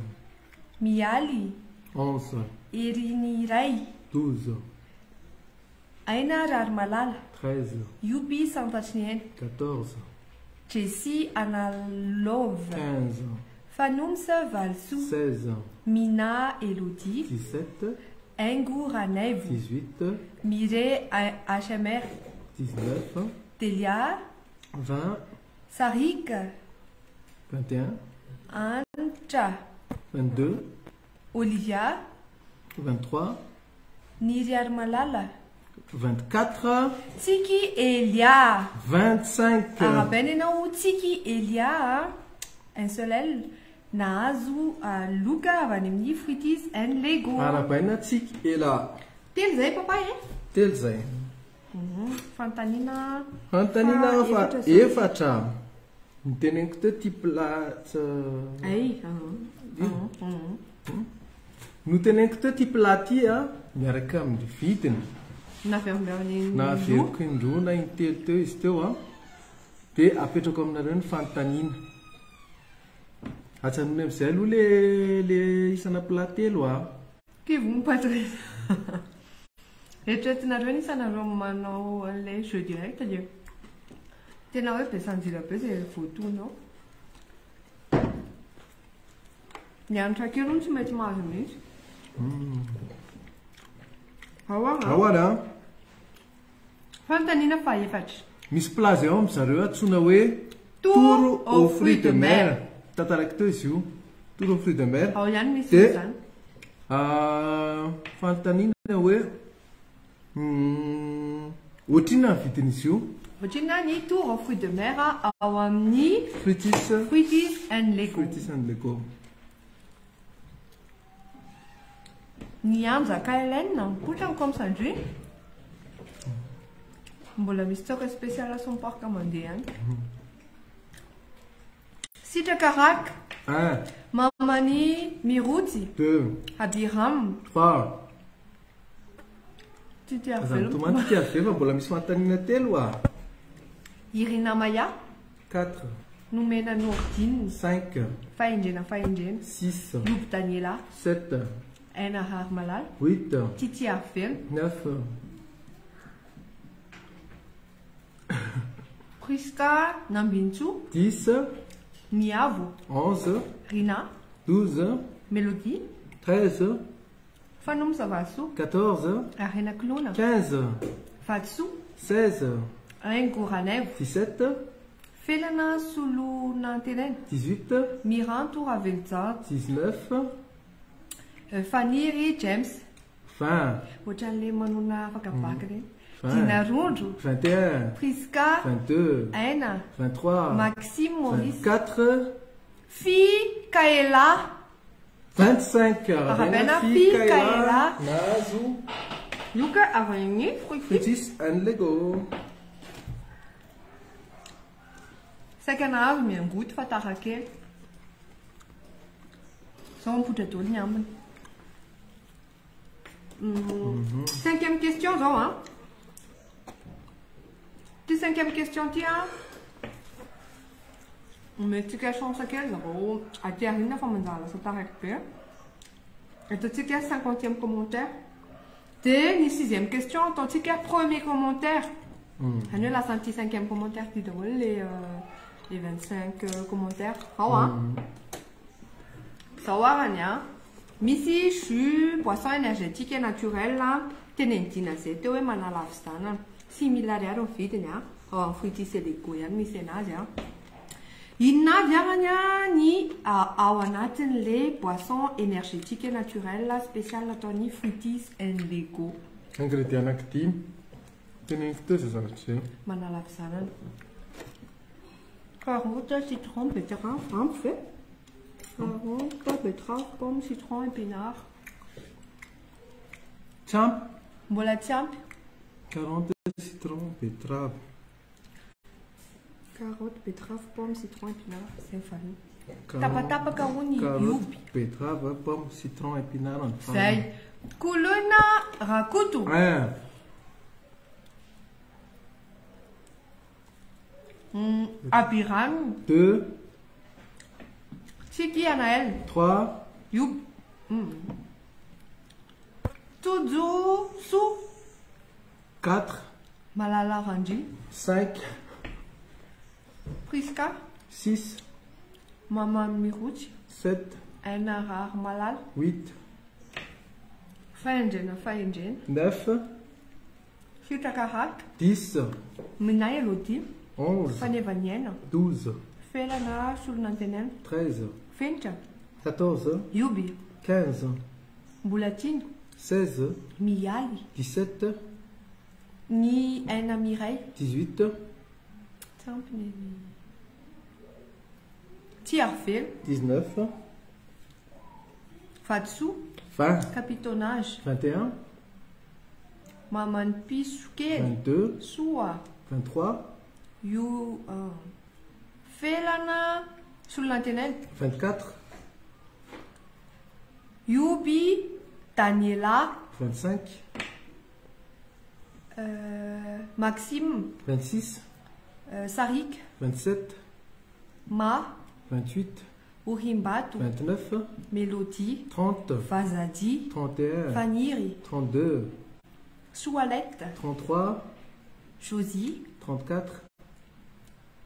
Mialy. 11. Heriny Ray. 12. Aina Rarimalala. 13. Yupi Santatry ny Aina. 14. Jessie Analove. 15. Fanoms Valsoa. 16. Mina Elodie. 17. Aingo Ranaivo. 18. Mireille HMR. 19. Delia. 20. Sarik. 21. Antra. 22. Olivia. 23. Niri Armalala. 24. Tsiky Elia. 25. Arahabaina ianao Tsiky Elia. Un seul L. Nahazo loka avy any amin'ny Fruitis and Lego. Arahabaina Tsiky Ela. Telo zay papa e? Telo zay. Fanontaniana Fanontaniana fa fa efatra zay. efatra. Niteneniko teo ty plat, Ay, aha. Noteneniko teo ity plat ity a, miaraka amin'ny vidiny. Naverimberiny indroa. Naveriko indroa na intelo teo izy teo a. Dia apetrako aminareo ny fanontaniana. Ajanony amin'izay aloha le le isana plat telo a. Kivy Patrice. Eritreretinareo ny isanareo manao an'ilay jeu direct dia tena hoe be sanjila be izay voatonona ao. Ny hanitra kely hono tsy maintsy mahazo mihitsy. Ao ary. Ao ary an. Fanontaniana fahefatra. Misy plat izay ao amin-dry zareo antsoina hoe Tour aux fruits de mer. Tantaraiko teo izy io. Tour aux fruits de mer. Ao ihany misy Dia an'izany. fanontaniana hoe ohatrinona ny vidin'izy io? Ohatrinona ny Tour aux fruits de mer ao amin'ny Fruitis Fruitis and Lego. Fruitis and Lego. Ny Anja KLN mipoitra ny comme sandry. Mbola misy tsoaka spécial son parc mandeha any. Sitraka Rak. 1. Mamani Mirotsy. 2. Abiram. 3. Titi Aza Arvelo. mitomany Titi Arvelo fa mbola misy fanontaniana telo ah. Irina Maya. 4. Nomena Nourdine. 5. Fahendrena Fahendrena. 6. Lobo Daniela. 7. Aina Raharimalala. 8. Titi Arvelo. 9. Prisca Nambintsoa. 10. Miavo. 11. Rina. 12. Melody. 13. Fanomsa Vatosoa. 14. Arena Kilona. 15. Vatosoa. 16. Haingo Ranaivo. 17. Felana Solonantenaina. 18. Miranto Ravelojato. 19. Faniry James. 20. Ohatran'ilay manona afaka bac ireny. 20. Dina Rondro. 21. Prisca. 22. Aina. 23. Maxime Maurice. 24. Fy Kaela. 25. Arabaina Fy Fy Kaela. Kaela. Nahazo. Loka avy amin'ny Fruitis. Fruitis and Lego. Saika nahazo miangoty fa tara kely. Zao mipoitra daholo ny ambiny. Cinquième question zao an. Ty cinquième question ty an. Omentsika chance kely zareo aty aoriana fa manjary lasa taraiky be. Ataontsika cinquantième commentaire. Dia ny sixième question ataontsika premier commentaire. Zany hoe lasa an'ity cinquième commentaire ty daholo les les 25 commentaires. Ao an. Zao arany an. Misy jus boisson énergétique naturel tenen'i Dina zay teo hoe manala havizanana. 6000 ariary ny vidiny an. Ao amin'ny Fruitis et Lego ihany misy anazy an. Inona avy arany an ny ao anatin'le boisson énergétique naturel spécial ataon'ny Fruitis and Lego. Ingrédient anankidimy. Teneniko teo izay zavatra izay. Manala havizanana. Carotte, citron, betterave, ampy ve? Carotte, betterave, pomme, citron, épinard. Tsy ampy. Mbola tsy ampy. Carotte, citron, betterave. Carotte, betterave, pomme, citron, épinard. Izay ny valiny. Carotte, Tapatapaka hono ny carotte, ioby. betterave, pomme, citron, épinard ny Izay. farany. Koloina Rakoto. Un. Abiram. 2. Tsiky Anaël. 3. Ioby. Tojo Soa. 4. Malala Randri. 5. Prisca. 6. Maman Mirotsy. 7. Aina Raharimalala. 8. Fahendrena Fahendrena. 9. Sitraka Haka. 10. Minay Elodie. 11. Fanevaniaina. 12. Felana Solonantenaina. 13. Fenitra. 14. Ioby. 15. Mbola tiana. 16. Mialy. 17. Ny aina miray. 18. Tsy ampy ny Tsy Arivelo. 19. Vatosoa. 20. Capitonnage. 21. Maman'ny piso kely. 22. Soa. 23. Io Felana Solonantenaina. 24. Yoby Daniela. 25. Maxime. 26. Sariaka. 27. Ma. 28. Orimbato. 29. Mélodie. 30. Vazadi. 31. Faniry. 32. Soalette. 33. Josie. 34.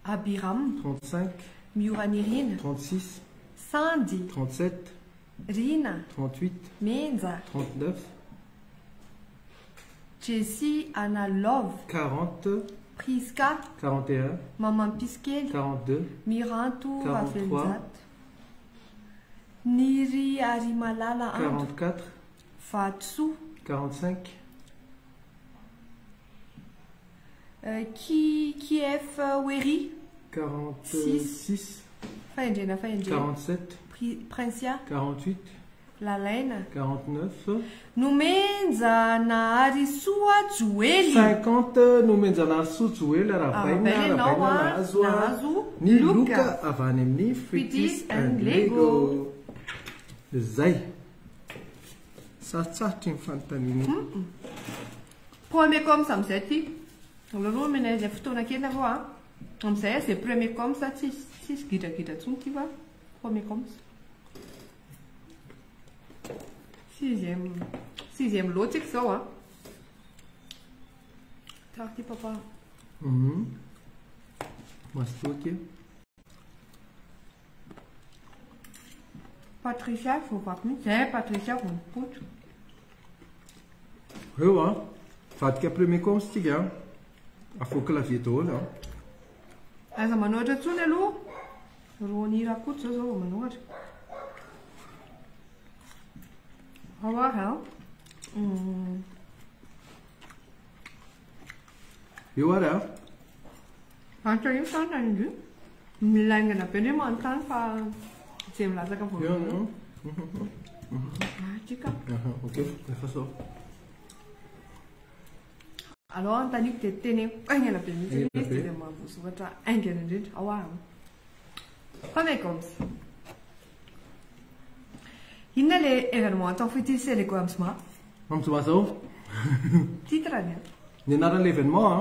Abiram. 35. Mioranirina. 36. Sandy. 37. Rina. 38. Menja. 39. Jessie Anna Love. 40. Priska. 41. Mamampisikely. 42. Miranto 43. Ravelonjato. Niry Arimalala Andro. 44. Vatosoa. 45. Ki Kiev Wery. 46. Fahendrena fahendrena. 47. Princia. 48. Lalaina. 49. Nomenjanaharisoa Joely. 50 Nomenjanaharisoa Joely arahabaina Arahabaina ianao arahabaina a, nahazo a nahazo ny loka. loka avy any amin'ny Fruities Fruities and and Lego. Lego. Zay. Sarotsarotra iny fanontaniana iny. Premier comme ça amin'izay ty. Aloha omena ilay fotoana kely nareo a. Amin'izay zay premier comme ça tsisy tsisy gidragidra intsony ty fa premier comme ça. Sixième sixième lot tsika izao a. Tsara ty papa. Mazotoa kely. Patricia voavaky mihitsy. Zay Patricia vao nipoitra. Eo a, vadika premier comme tsika a. Avoaka clavier daholo a. Aza manohatra intsony aloha. Rony Rakoto zao zao vao manohatra. Ao ary a. Eo ary a. Fantatra io fantatra indrindra. Milaingana be ndray manontany fa izay milatsaka voalohany. Eo, Ah, tsika. Aha, ok, efa sao. Aloha anontaniako dia teneniko haingana be mihitsy Haingana izy be. dia mahavoasoratra haingana indrindra. Ao ary. Premier goms. Inona le événement atao Fruities et Lego amin'ny zoma? Amin'ny zoma zao. Titre ny a. Ny anaran'ilay événement a.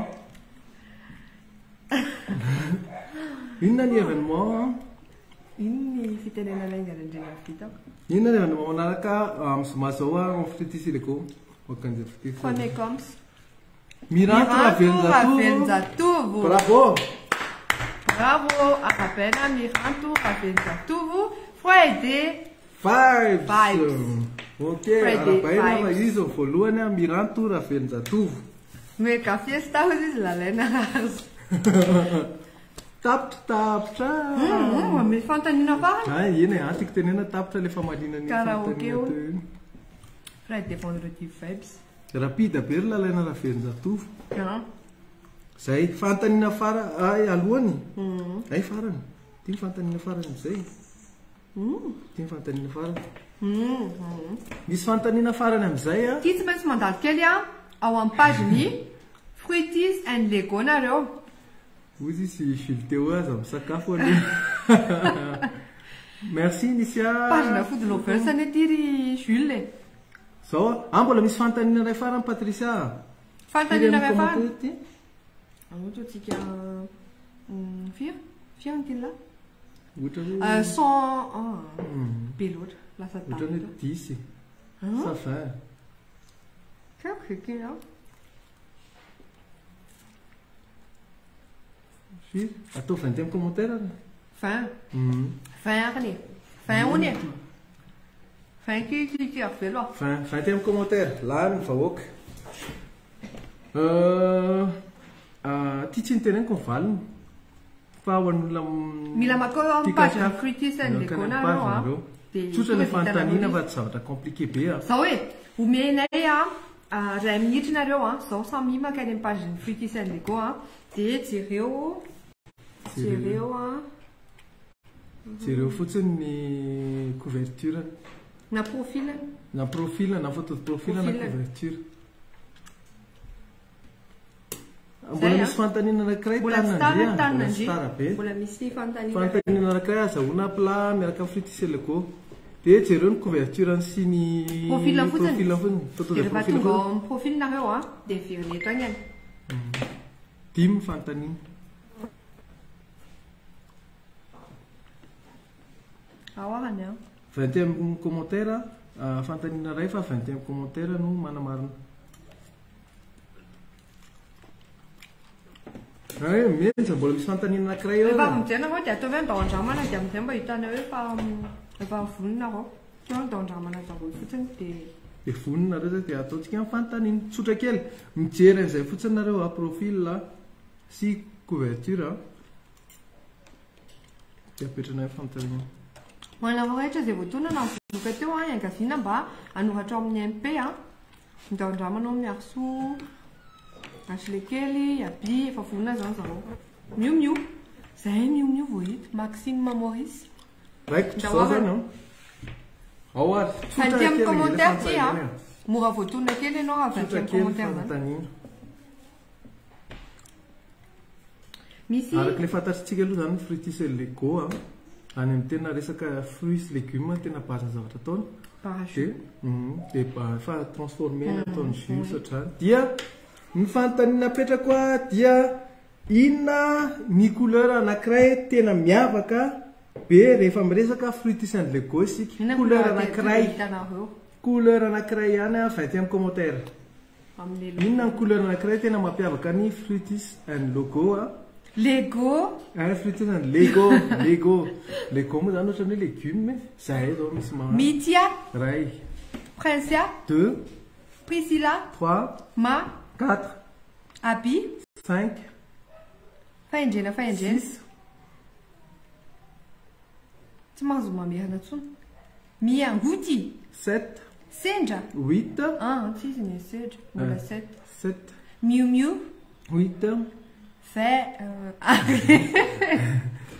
Inona ny événement a? Inona ny fitenenana haingana indrindra vitako? Inona ny événement manaraka amin'ny zoma zao a amin'ny Fruities et Lego? Organiser Fruities et Lego. Premier goms. Miranto Miranto Ravelonjatovo. Ravelonjatovo. Bravo. Bravo Arabella Miranto Ravelonjatovo. Friday Vibes. Vibes. Ok, Friday arahabaina fa Vibes. izy ny voalohany a, Miranto Ravelonjatovo. Mega fiesta hozy izy lalaina azy. Tapitra tapitra. Misy fanontaniana farany. Ah, eny e, tiako tenena tapitra le famaliana ny Karaoke fanontaniana hono. teo iny. Friday vendredi vibes. Rapide be ry lalaina Ravelonjatovo. Ah. Zay, fanontaniana fara ay alohany. Ay farany. Ty ny fanontaniana farany amizay. Ty ny fanontaniana farany. Misy fanontaniana farany amizay a. Ty tsy maintsy mandalo kely a ao amin'ny page ny Fruities and Lego nareo. Hoy izy Jules Théo aza misakafo aloha. Merci Nisia. Page na Food Lovers anie ty ry Jules e. Zao a, mbola misy fanontaniana iray farany Patricia. Fanontaniana iray Firy farany. amin'ny commentaire ty? Ohatra tsika firy? Firy ny tian'lah? Ohatra hoe 100 ah, be loatra lasa Ohatra hoe daholo. 10. Sa 20. Tiako zay kely aho. Firy? Atao 20e commentaire ary. 20. 20 ary e. 20 hono e. 20 ki ki ki avy aloha. 20, 20e commentaire, lany vahoaka. Ty tsy niteneniko ny valiny. Fa ho an'olona Mila makao amin'ny tia page sakafo. Fruities and Mila Lego makao nareo amin'ny a. page nareo. Dia Tsotra le tonga dia fanontaniana hitanareo fa tsy zavatra compliqué be a. Zao e, omenay a, ray minitra nareo a, zao samy makany amin'ny page ny Fruities and Lego a, dia jereo, jereo a. Jereo fotsiny ny couverture. Na profil. Na profil, na photo de profil, na Profil. couverture. Zay, Mbola a. misy fanontaniana anankiray Mbola tsy tanana tara ndry a, tanana mbola tsy ndry. tara be. Mbola misy fanontaniana. Fanontaniana anankiray azahoana plat miaraka amin'ny Fruities et Lego. Dia jereo ny couverture-ny sy ny Profil fotsiny. Profil fotsiny. Photo Dia de rehefa profil tonga ao fotsiny. amin'ny profil nareo a, dia miverina eto haingana. Dimy fanontaniana. Ao arany an. 21 commentaire, fanontaniana iray fa 21 commentaire no manamarina. Ay, menja mbola misy fanontaniana anankiray eo. Rehefa avy mijery nareo dia ataovy hoe ndao andramana dia amin'izay mba hitanay hoe fa efa vonona nareo. Tsy hoe ndao andramana daholo fotsiny dia Dia vonona nareo zay dia ataontsika ny fanontaniana. Tsotra kely. Mijery an'izay fotsiny nareo a, profil sy couverture. Dia apetrana ny fanontaniana. Ho anareo rehetra izay voatonona na vonoka teo a, iangaviana mba hanoratra ao amin'ny MP a. Ndao andramana ao Miarisoa, Ashley kely, Abi, efa vonona izany zareo. Miu miu. Zay miu miu vao hita. Maxime Maurice. Raikitra Ndao izao ary. zany an. Ao ary. Tsotra Aty kely amin'ny ny commentaire ty a. fanontaniana. Mora voatonona kely ianao raha avy aty Tsotra amin'ny kely commentaire zany. fanontaniana. Misy Araka ilay fantatritsika aloha izany ny fruitis et lego a, any amin'ny tena resaka fruits sy légumes tena base ny zavatra ataony. Parachute. Dia, dia ba-, efa transformé nataony jus ohatr'izany. Dia ny fanontaniana apetrako a, dia inona ny couleur anankiray tena miavaka be rehefa miresaka fruitis and lego isika? Inona Couleur couleur anankiray. tena hitanareo? Couleur anankiray ihany a, 21 commentaire. Amin'ny logo. Inona ny couleur anankiray tena mampiavaka ny fruitis and logo a? Lego. Ah, fruitis and Lego, Lego. Lego moa zany ohatran'ny hoe légume. Zahay zao misy mahandro. Mitia. Ray. Princia. 2. Priscilla. 3. Ma. 4. Abi. 5. Fahendrena, fahendrena. 6. Tsy mahazo mamerina intsony. Miangoty. 7. Sendra. 8. Ah, tsy izy ny sedra. Mbola 7. 7. Miu miu. 8.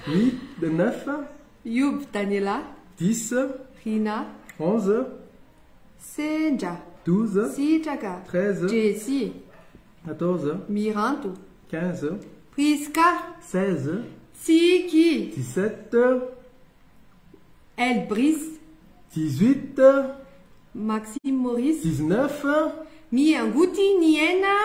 Vingt, 8, 9. Youb Daniela. 10. Rina. 11. Sendra. 12. Sitraka. 13. Jessie. 14. Miranto. 15. Priska. 16. Tsiky. 17. Elbris. 18. Maxime Maurice. 19. Miangoty Niaina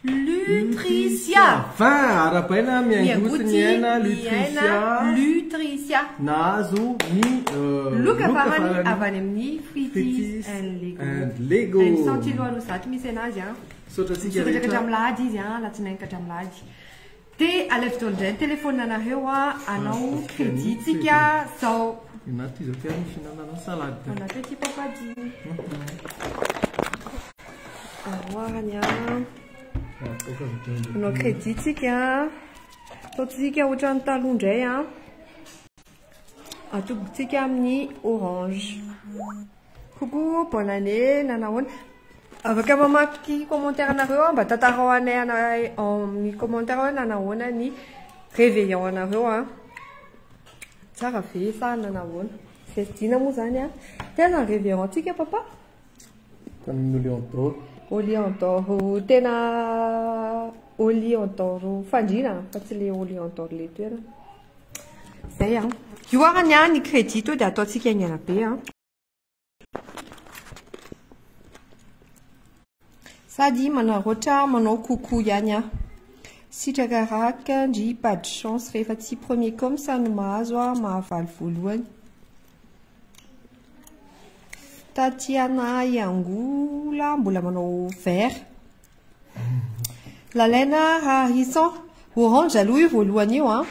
Lutricia. 20. Arabaina Miangoty Niaina Lutricia. Lutricia. Nahazo ny Loka loka farany farany. avy any amin'ny Fruitis Fruitis and Lego. and Lego. Any Santilo Anosato misy anazy a. Misaotra antsika Misokatra rehetra. hatramin'ny lahady izy a, alatsinainy ka hatramin'ny lahady. Dia alefa daholo indray ny téléphone anareo a, hanao Ah, crédit tsika zao. Anaty izy aty ny fihinanana salade. Bon appétit papa di. Aroarany a. Hanao crédit tsika. Ataontsika ohatran'ny taloha indray a. Atobontsika amin'ny orange. Coucou, bonne année, nanahoana. Afaka mamaky commentaire anareo a, mba tantarao anay anay amin'ny commentaire hoe nanahoana ny réveillon anareo a. Tsara ve sa nanahoana? Festina moa zany a. Tena ny réveillon antsika papa? Tamin'ny Olion d'Or. Olion d'Or tena Olion d'Or fandriana fa tsy le Olion d'Or le toerana. Zay a. Io arany a ny crédit to dia ataontsika haingana be a. Sady manarôtra manao coucou ihany a. Sitraka raka ndry pas de chance rehefa tsy premier comme ça no mahazo a, mahavaly voalohany. Tatiana Iangola mbola manao vert. Lalaina Harrison orange aloha io voalohany io a.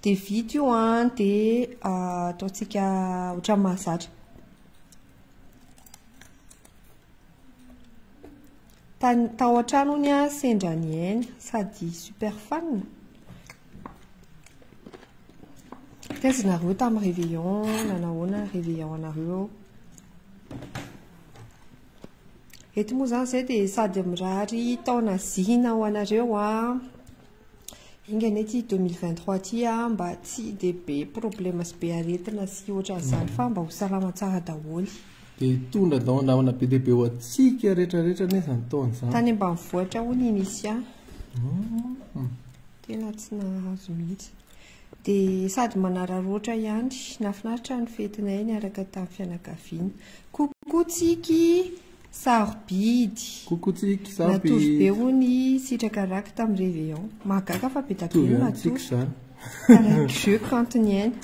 Dia vita io a, dia ataontsika ohatran'ny mahazatra. Tao an-trano hono a, sendra ny aina sady super fan. Taiza nareo tamin'ny réveillon, nanahoana réveillon anareo? Eto moa zany zay dia sady mirary taona zina ho anareo a. Inga anie ty 2023 ty a, mba tsy dia be problème sy be aretina sy ohatran'izany fa mba ho salama tsara daholo. Dia hitondra namana be dia be ho antsika rehetrarehetra anie izany taona izany. Tany ambanivohitra hono Initia. Tena tsy nahazo mihitsy. Dia sady manararaotra ihany. Nahafinaritra ny fetinay niaraka tamin'ny fianakaviana. Coucou Tsiky sarobidy. Coucou Tsiky Natory be sarobidy. hono i Sitraka Raky tamin'ny réveillon. Mahagaga fa be dia be Mitovy no amintsika natory. izany. Taraiky jeu kanto ny aina.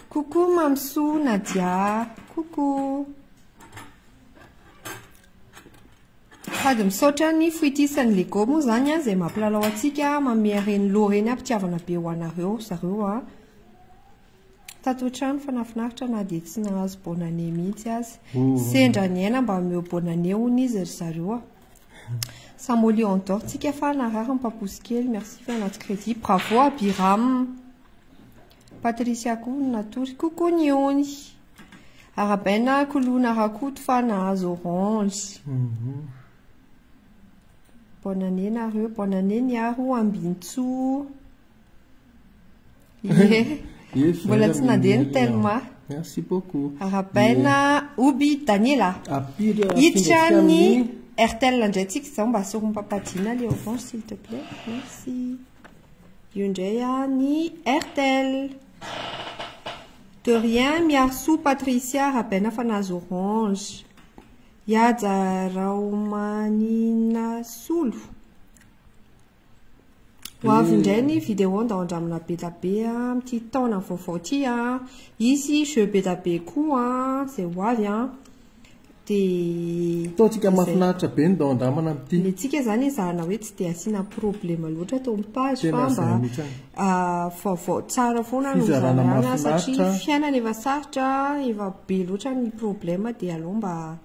Coucou Mamisoa Nadia. Coucou. Sady misaotra ny Fruitis and Lego moa izany izay mampilalao antsika manome ireny lot ireny am-pitiavana be ho anareo ry zareo a. Tato an-trano fa nahafinaritra na dia tsy nahazo bonne année mihitsy aza. Sendra ny aina mba omeo bonne année hono izy ry zareo a. Samy au lion d'or tsika fa narary ny papoose kely. Merci fa anaty crédit. Bravo Abiram. Patricia koa no natory. Coucou Niony. Arahabaina Koloina Rakoto fa nahazo orange. Bonne année nareo, bonne année Niaro Ambintsoa. Ie. Mbola tsy nandeha ny Telma. Merci beaucoup. Arahabaina Oby Daniela. Hiditra ny Airtel indray tsika izao mba sorompampadina le orange s'il te plaît. Merci. Io indray ny Airtel. De rien Miarisoa Patricia Rabaina fa nahazo orange. Ihaja Raomaninasolo. Ho avy indray ny vidéo ndao andramina be da be amin'ity taona vaovao ity a. Hisy jeu be da be koa izay ho avy a. Dia Ataontsika mahafinaritra be ny ndao andramana amin'ity. Ny antsika izany ezahana hoe tsy dia asiana problème loatra ato amin'ny page Tena fa izay mba mihitsy any. vaovao tsara foana no Fizarana zarana satria mahafinaritra. fiainana efa sarotra, efa be loatra ny problème dia aleo mba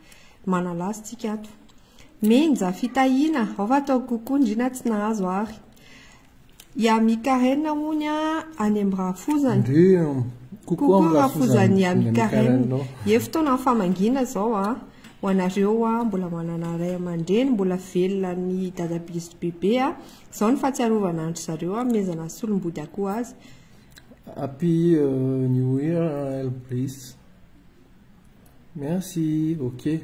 manala azy tsika ato. Menja, Fitahiana, ao fa ataoko kokoa ndry na tsy nahazo ary. I Ami Karen hono any amin'ny rafozany. Ndry, coucou Coucou amin'ny rafozan'i rafozan'i Ami Ami Karen. Karen ao. Ie fotoana ny famangiana izao a. Ho anareo a, mbola manana ray aman-dreny, mbola velona ny dadabe sy bebe a. Izao ny fahatsiarovana an-dry zareo hanomezana solombody akoho azy. Happy New Year Elbris. Merci, ok.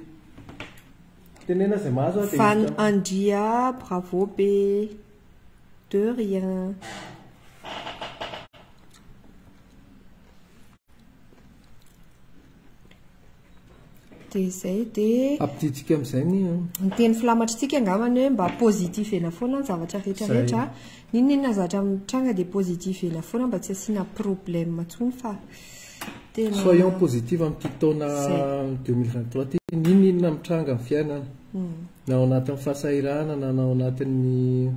Tenena izay mahazo aho dia Van hita. Andria, bravo be. De rien. Dia izay dia Ampidintsika amin'izay ny ny teny filamatritsika angambany hoe mba positif ena foana ny zavatra rehetra Izay. rehetra. N'inon'inona zavatra mitranga dia positif ena foana mba tsy asiana problème intsony fa tena Soyons positifs amin'ity taona Izay. 2023 ity. N'inon'inona mitranga amin'ny fiainana. Na ao anatin'ny fahasahiranana, na ao anatin'ny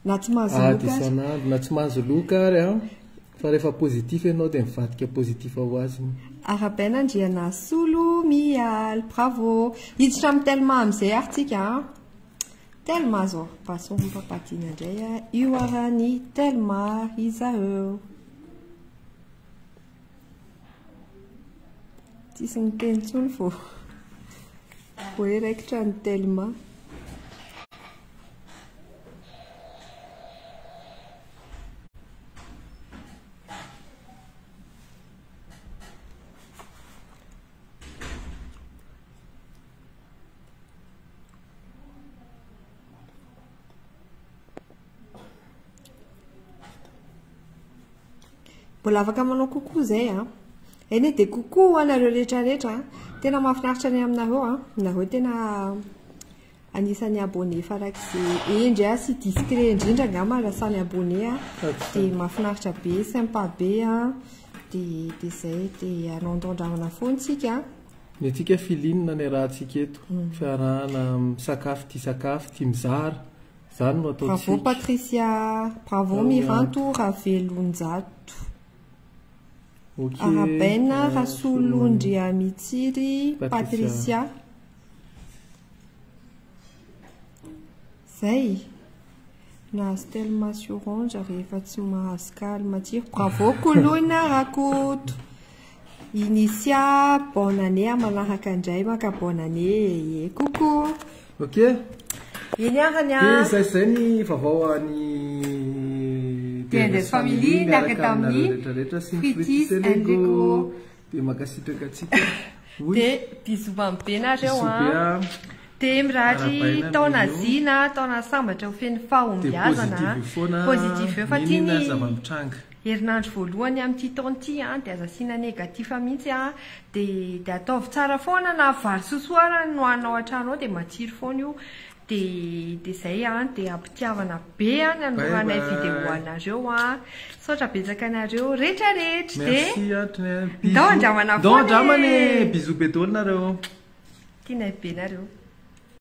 Na tsy mahazo ady loka ary. isan'andro, na tsy mahazo loka ary an. Fa rehefa positif ianao dia mivadika positif ho azy iny. Arahabaina Andrianasolo Mialy, bravo. Hiditra amin'ny Telma amin'izay ary tsika an. Telma zao, passons papadina indray an. Io ara ny Telma izao. Tsisy niteny intsony vao hoe raikitra ny Telma. Mbola afaka manao kokoa izay a. Eny e, dia kokoa ho anareo rehetra rehetra a. Tena mahafinaritra ny aminareo a. Nareo tena anisan'ny abonné farak'izay hendry a sy discret indrindra angamba raha samy abonné a. Dia mahafinaritra be, sympa be a. Dia dia izay, dia hanao foana tsika a. Ny antsika feeling ny arahantsika eto. Fiarahana misakafo, tia sakafo, tia mizara. Izany no Bravo ataontsika. Patricia, bravo Bravo. Miranto Ravelonjato. Ok. Arahabaina Ah, Rasolondriamitsiry Patricia. Patricia. Zay. Nahazo Telma sy Orange rehefa tsy mahazo kaly matsiro. Bravo Koloina Rakoto. Initia, bonne année manaraka indray maka bonne année. E, coucou. Ok. Eny arany a. Dia izay izay ny vaovao any DNS Family miaraka niaraka tamin'ny aminareo rehetrarehetra sy ny Fruitis Fruitis and Lego. Lego. Dia mankasitraka antsika. Oy. Dia bisous mamy be nareo Bisous a. be a. Dia mirary Arahabaina taona ny zina, taona sambatra ho feno Dia fahombiazana. positif foana. Positif eo fa N'inona tiany zava-mitranga. herinandro voalohany amin'ity taona ity an, dia aza asiana négatif mihitsy an, dia dia ataovy tsara foana na vary sosoa ara no hohaninao an-trano ao dia matsiro foana io, dia dia izay an, dia am-pitiavana be an ny anoloranay vidéo anareo an, misaotra betsaka anareo rehetra rehetra, dia Merci Antoine. ndao Bisous. andramana Ndao foana andramana e! e! Bisous be daholo nareo. Tianay be nareo.